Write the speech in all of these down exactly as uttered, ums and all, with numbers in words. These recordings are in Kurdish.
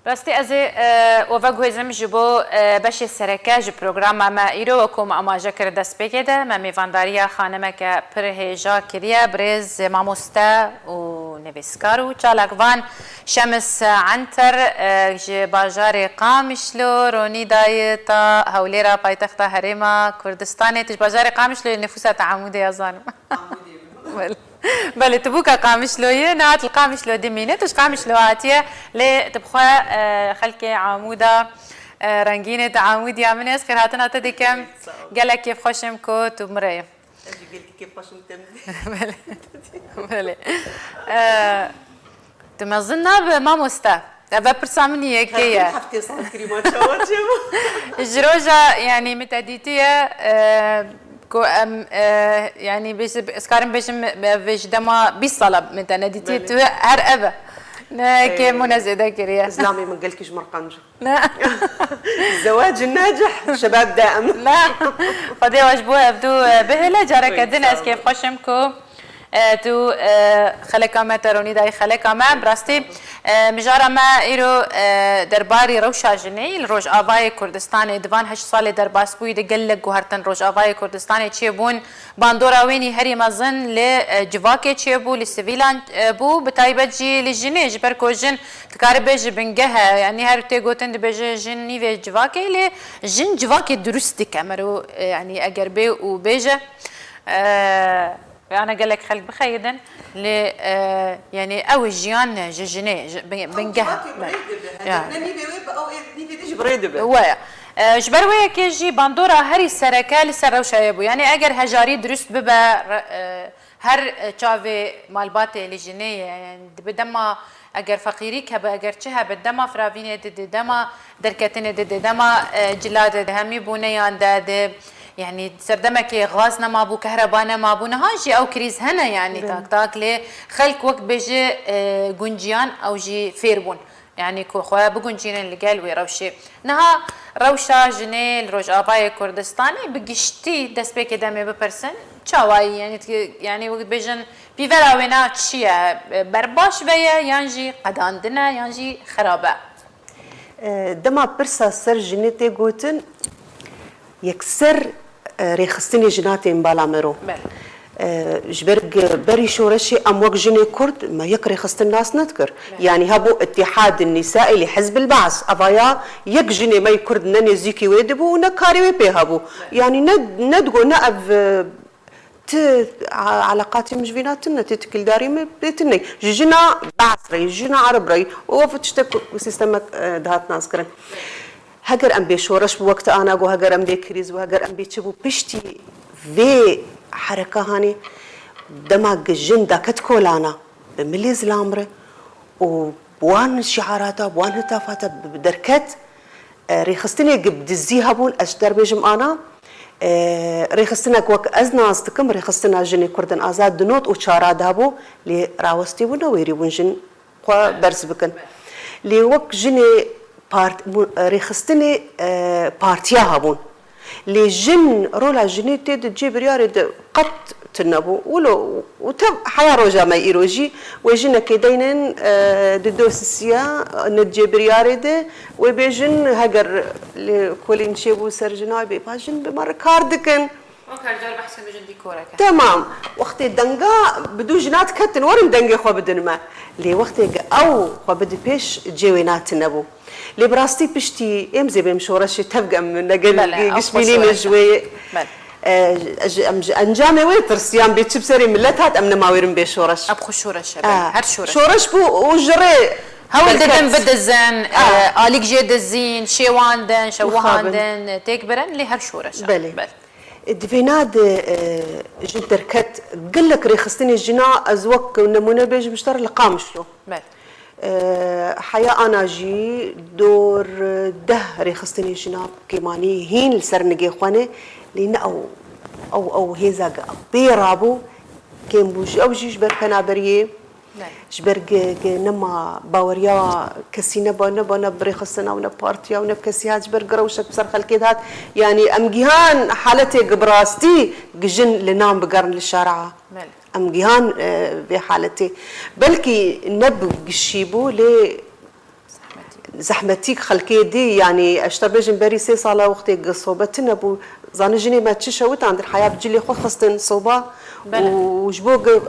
Rastî ez ê, e, we veguhêzim ji bo, e, beşê sereke ji programa me. Îro wekû me amaje kir destpêkê de, me mêvandariya xanimeke pir hêja kiriye, birêz mamoste û nivîskar û çalakvan Şemis Enter, e, ji bajarê Qamişlo, Ronî dayê ta Hewlêra paytexta Herêma Kurdistanê. Tu ji bajarê Qamişloyê, nifûsa te Amûdê ya zanim. Belê. Belê, tu bûka Qamişloyê, nehat li Qamişlo dimîne, tu ji Qamişlo hatiye, lê tu bi xwe, e, xelkê Amûda, e, rengînê tu Amûdiya min e, ez xêrhatina te dikim. Sağ ol. Gelek kêfxweş im ku tu min re yî. Ez jî gelkî kêfxweş im te min. Belê. Belê. E, Tu mezin nabe mamoste. Ev pirsa min yekê ye. Heftê sal kirî ma çawa çêbû? Ji roja, yanî, min te dîtiye, e, ku em, e, yanî, bêje, ez karim bêjim, e, vê ji dema bîst sala min te nedîtiye, Belê. tu her ev e. Ne Ey. kêm û ne zêde kiriye. Zilamê min gelkî ji min re qenc. Ne. Zewacin nacih, şebab daim. Ne. Xwedê we ji bo ev du, e, bihêle, careke Ey, din ez sağ ol. kêfxweş im ku E, tu, e, xeleka me, te ronî dayî xeleka me. Bi rastî, e, mijara me îro, e, derbarî rewşa jinê li Rojavayê Kurdistanê di van heşt salê derbasbûyî de gelek guhertin Rojavayê Kurdistanê çêbûn. Bandora wênî herî mezin li, e, civakê çêbû, li sivîlan, e, bû, bi taybet jî li jinê, ji ber ku jin dikare bêje bingeh e, yanî her tê gotin dibêje jin nîvê civakê, lê jin civakê dirust dike, mero, e, yanî eger bê û bêje, e, Yana gelek xelk bixeyidin, lê, e, yanî ew jiyan ji jinê, ji bin-, bingeh. Ew civakê bi rê dibe. Ya. Heger ne nîvê wê bi, ew ê nîvê dî jî bi rê dibe. Waya. E, ji ber wê yekê jî bandora herî sereke li ser rewşa wê bû. Yanî eger hejarî dirust bibe, re-, e, her çavê malbatê li jinê ye. Yanî dibe dema Eger feqîrîk hebe, eger çi hebe, dema firavînê dide, dema derketinê dide, dema, e, cila de, di hemî bûneyan de, di, yanî serdemekê gaz nemabû, kehreba nemabû, niha jî ew krîz hene, yanî Belê. tak tak, lê xelk wek bêje, e, gunciyan, ew jî fêr bûn. Yanî ku xwe biguncînin li gel wê rewşê. Niha rewşa jinê li Rojavayê Kurdistanê bi giştî destpêkê demê bipirsin, çawa ye? Yanî, yanî wek bêjin, Pîvera wêna çi ye? Berbaş ve ye yan jî qedandin e yan jî xerab e? E, dema pirsa ser jinê tê gotin, yekser, e, rêxistinê jina tên bala mero. Belê. E, ji ber g-, berî şoreşê em wek jinê Kurd me yek rêxistin nas nedikir. Belê. Yanî hebû Îtîhad Nîsaî li Hizb el Baas. Evaya yek jinê me yê Kurd ne nêzîkî wê dibû û ne karê wê pê hebû. Belê. Yanî ne, ne digo ne ev, e, Ti a-, eleqatî min ji vîna tune, ti tikildarî min pê tune. Ji jina Baas re, ji jina Ereb re, û ev tiştek ku sîstemek, e, dihat naskirin. Heger em bê şoreş bû wekta ana got, heger em bê krîz bû, heger em bê çi bû, piştî vê hereka hanê dema gi jin daket kolana, bi milê zilam re û bi wan şiarata, bi wan hitafata bi, bi derket, E, rêxistinê gi bi dizî hebûn, ez ji te re bêjim ana, e, rêxistinek wek ez nas dikim, rêxistina jinê Kurdên Azad di not û çara de hebû, lê rawestî bûn, newêrî bûn jin xwe berz bikin. Lê wek jinê part-, bû-, rêxistinê, e, partiya hebûn. Lê jin, rola jinê tê di cê biryarê de qet tune bû. Wilo û tev heya roja me îro jî wê jinekê deynin, e, di dosisiya, ne di cê biryarê de, wê bêjin heger li kolîn çêbû ser jina bê, pa jin bi me re kar dikin. Wek her car behsê min jin dîkorek e. Temam. Wextê denga bi du jina diketin, werin dengê xwe bidin me. Lê wextê ku ew xwe bidi pêş, cê wê natine bû. Lê bi rastî piştî êm zê bêm şoreşê tevg em negel Bele, ew gişmînî xwe min ji şoreş e. wê, Bele. e, ji, em ji encamê wê tirsiyan bê çi bi serê milet hat, em nemawêrin bê şoreş. Ev xwe şoreş e, bele. Ah, Her şoreş. şoreş bû û ji rê Hewl derket. didin bidizin, Ah. e, alîk jê dizîn, şêwandin, Mixabin. şewihandin, têk birin, lê her şoreş e. Belê. Bele. E, di vêna de, e, jin derket gelek rêxistinê jina, ez wek nemûne bêjim ji te re li Qamişlo. Bele. E, heya ana jî dor, e, deh rêxistinê jina kêmanî hîn li ser nigê xwe ne, lê ne ew, ew, ew hêza ge pê rabû, kêm bû jî, ew jî ji ber penaberiyê, Ne. ji ber ge, ge nema baweriya kesî neba, neba ne bi rêxistina û ne partiya û ne kesî hat, ji ber gi rewşek bi ser xelkê dihat. Yanî em gihan haletê ge bi rastî gi jin li nan bigerin li şara. Belê. Em gihan, e, vê haletê. Belkî ne bi gişî bû, lê Zehmetî. zehmetîk xelkê dî, yanî ez ji te bêjim berî sê sala wextê gi sobe tune bû, zanî jinê me çi şewitandin, heya bi cilê xwe xistin soba Bele. û ji bo gi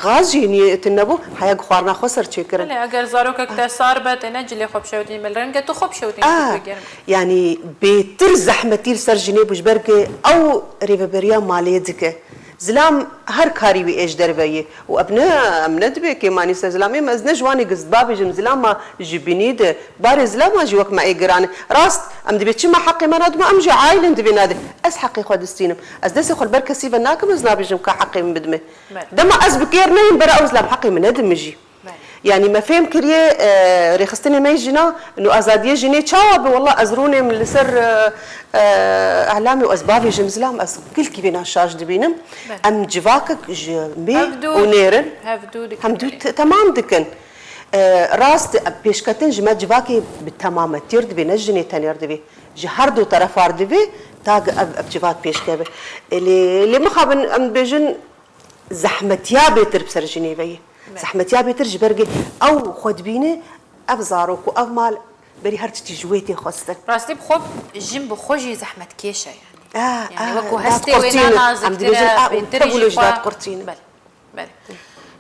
gaz jî niyê tune bû, heya gi xwarina xwe ser çêkirin. Belê, eger zarokek te sar be, têne cilê xwe bişewitînî, belê renge tu xwe bişewitînî Ah, tu germ. yanî bêtir zehmetî li ser jinê bû, ji ber gi ew rêveberiya malê dike. Zilam her karî wî ê ji derve yê. Û ev ne, em ne dibê kêmanî ser zilamê me, ez ne ji wan ê giz bavêjim, zilama ji binî de, barê zilama jî wek me ê giran e. Rast, em dibê çima heqê me nadime, em jî aîlin divê nade. Ez heqê xwe distînim. Ez destê xwe li ber kesî ve nakim, ez nabêjim ka heqê min bidime. Belê. Dema ez bi kêr neyim, bera ew zilam heqê min nedime jî. Belê. Yanî me fêm kiriye, e, rêxistinê me yê jinan û azadiyê jinê çawa be, wela ez rûnêm li ser, e, e, elamê û ez bavêjim zilam, ez gelkî vêna şaş dibînim. Belê. Em civakek ji mêr Hevdû, û nêr in. hevdû dikin, Hemdû belê. te-, temam dikin. E, rast, pêşketin ji me civakê bi temametiyê re divê, ne jinê tenê re divê. Ji her du terefar divê, ta ev, ev civak pêşkeve. E, lê, lê mixabin em dibêjin, zehmetiya bêtir bi ser jinê ve ye. Me. Zehmetiya bêtir ji ber ge ew xwe dibîne, ev zarok û ev mal berî her tiştî ji wê tê xwestin. Rastî bi xwe jin bi xwe jî zehmetkêş e yani. Ah, Yani ah, wekî hestê wê daqurtîne. Em dibêjin, ah, û bêtir tev jî wilo jî xwe daqurtîne. Belê, belê.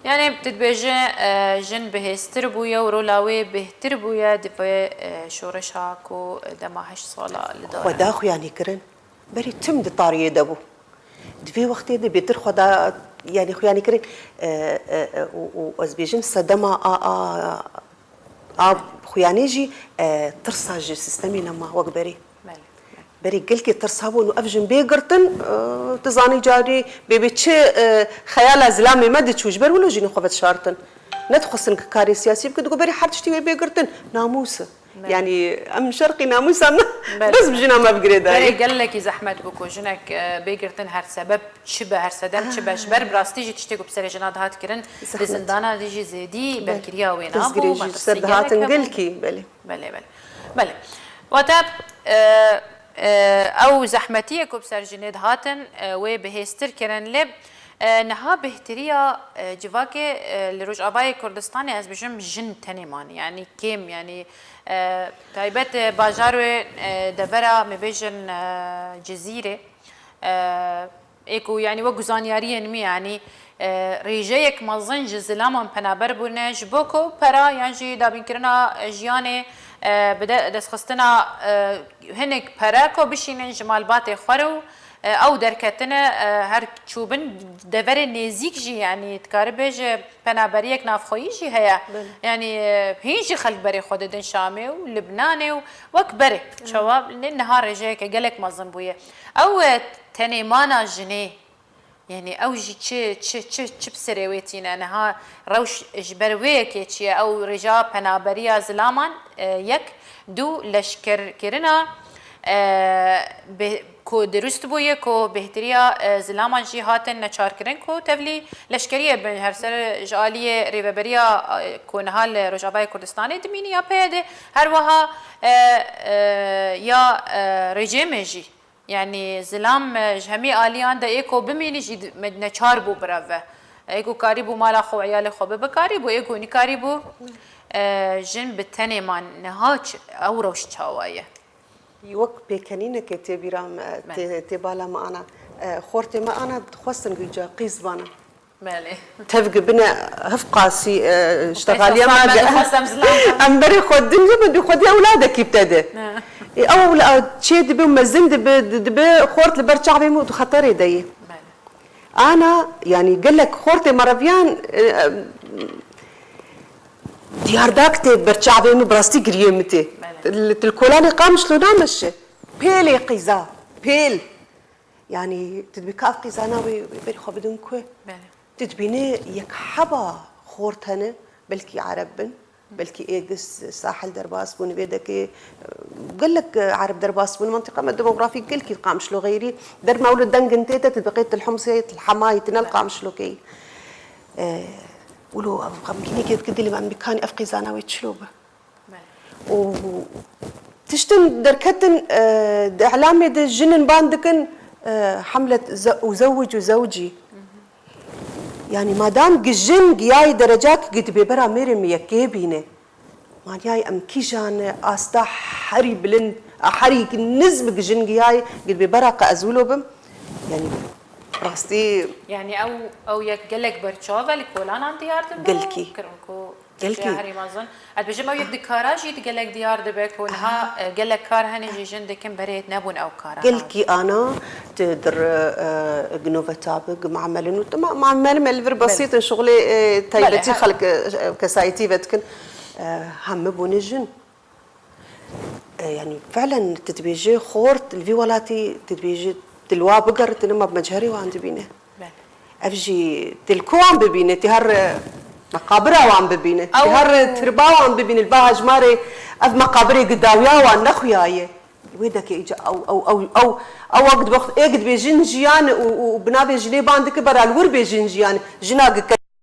Yani tu dibêje, e, jin bihêztir bûye û rola wê bêhtir bûye di vê, e, şoreşa ku dema heşt sala li dar e. Xwe da xuyanî kirin. Berî tim di tariyê de bû. Di vê wextê de bêtir xwe da, yanî xuyanî kirin, e, e, e, û, û ez bêjim sedema a, a, a xuyanê jî, e, tirsa ji sistemê nema wek berê. Belê, belê. Berê gelkê tirsa bûn û ev jin bê girtin, e, tu zanî carî bê bê çi, e, xeyala zilamê me diçû ji ber wilo jînê xwe vedişartin. Nedixwestin ki karê siyasî bike, digot berê her tiştî wê bê girtin, namûs e. Belê. Yanî em şerqî namûsa me Belê. bes bi jina me bi girêdayî. Berê gelekî zehmet bû ku jinek, e, bê girtin her sebeb çi be, her sedem çi be. Ji ber bi rastî jî tiştê ku bi serê jina dihat kirin, di Zehmet. zindana de jî zêdî Belê. berkiriya wê Destgirê nabû, jî matrasî ser gelek dihatin hebû. gelkî, belê. Belê, belê. Belê. Wate, e, e, ew zehmetiyê ku bi ser jinê dihatin, e, wê bihêztir kirin. Lê, e, niha bêhtiriya, e, civakê, e, li Rojavayê Kurdistanê ez bijim jin tenê man. Yanî kêm, yanî, e, taybet, e, bajar wê, e, devera me bêjin, e, Cizîrê. E, ê ku, yanî, wek zaniyariyên min, yanî, e, rêjeyek mezin ji zilaman penaber bûne, ji bo ku pera yan jî dabînkirina jiyanê, e, bi de-, destxistina, e, hinek pere ku bişînin ji malbatê xwe re û, e, ew derketine, e, her çûbin deverê nêzîk jî, yanî, dikare bêje penaberiyek navxweyî jî heye. Belê. Yanî, e, hîn jî xelk berê xwe didin Şamê û Libnanê û wek berê. Çawa? Lê niha rêjeyeke gelek mezin bûye. Ew, e, tenêmana jinê, yanî ew jî çi, çi, çi, çi bi serê wê tîne? Niha rewş ji ber wê yekê çi ye? Ew rêja penaberiya zilaman, e, yek, du, leşkerkirina, e, bi, ku dirust bûye, ku bêhtiriya, e, zilaman jî hatin neçarkirin, ku tevlî leşkeriyê bin, her ser ji aliyê rêveberiya, e, ku niha li Rojavayê Kurdistanê dimînî ya P Y D, her wiha, e, e, ya, e, rejîmê jî. Yanî zilam, e, ji hemî aliyan de ê ku bimînî jî di-, me neçar bû bireve. Ê ku karîbû mala xwe û eyalê xwe bibe karîbû, ê ku nîkarîbû, e, jin bi tenê man. Niha çi, ew rewş çawa ye? Wek pêkenînekê tê bîra me, Me. tê, tê bala me ana. E, xortê me ana dixwestin vîca qîz bana. Belê. Tev gibine hifqasî, e, ştexaliya me ge-, dixwestem zilam. Em berê xwe din jî min dî xwedî ewladekî bi te de. Ne. E, ew ewla-, çê dibe û mezin dibe, di-, dibe xort li ber çavê min û di xeterê de yê. Belê. Ana, yanî gelek xortê me reviyan, e, em, diyardak tê ber çavê min, bi rastî giriyê min tê. Belê. Li, li kolanê Qamişlo nameşe. Pêlê qîza, pêl. Yanî, tu dibî ka ev qîzana wê berî xwe bidin ku? Belê. Tu dibînî yek heba xort hene, belkî Ereb bin, belkî ê gi sahil derbas bûn, vê dekê, e, gelek, e, Ereb derbas bûn. Mentiqa me demografîk gelkî Qamişlo xeyrî. Derma wilo dengin tê te, tu diqê Til Humsê, Til Hemayî, tu ne li Qamişlo keyî. E, wilo ev xemgînîkê dike dilê me, em bikanî ev qîzana wê çilo be. Belê. Û tiştin derketin, e, di îlamê de jinin ban dikin, e, hemlet ze-, û zewwic û zewcî. Yanî madam gi jin giyayî derecak gi dibê bera mêrê min yekê bîne. Maniyayê em kîjan asta herî bilind, herî niz bi jin giyayê, gir bê bera qe ez wilo bim. Yanî rastî. Yanî ew ew yek gelek berçav e, li kolanan diyar dibe. Gelkî. Kirin ku Gelkî. Herî mezin. Ez dibêjim ew yek di kara jî di gelek diyar dibe ku niha e, gelek kar hene jî jin dikin berê nebûn ew karan. Gelkî ana ti dir e, ginoveta bi, gi muamelin û tima muamelin me li vir besît in, şuxulê e, taybetî Belê, xelk e, kesayetî ve dikin. E, hemî bûne jin. E, yanî felen tu dibêjî xort li vî welatî tu dibêjî tu li wa bigeritine ma bi mecihêrê wan dibîne. Belê. Ev jî tu li ku wan bibîne, tu her e, meqabira wan bibîne, tu Ew- her e, tirba wan bibîne, li va hejmarê ev meqabirê gi dawiya wan nexuyaye. Wê dekê îca ew, ew, ew, ew, ew wek dibe, ê gi dibê jin jiyan û, û, û binavê jinê ban dike bera li wir bê jin jiyan. Jina gi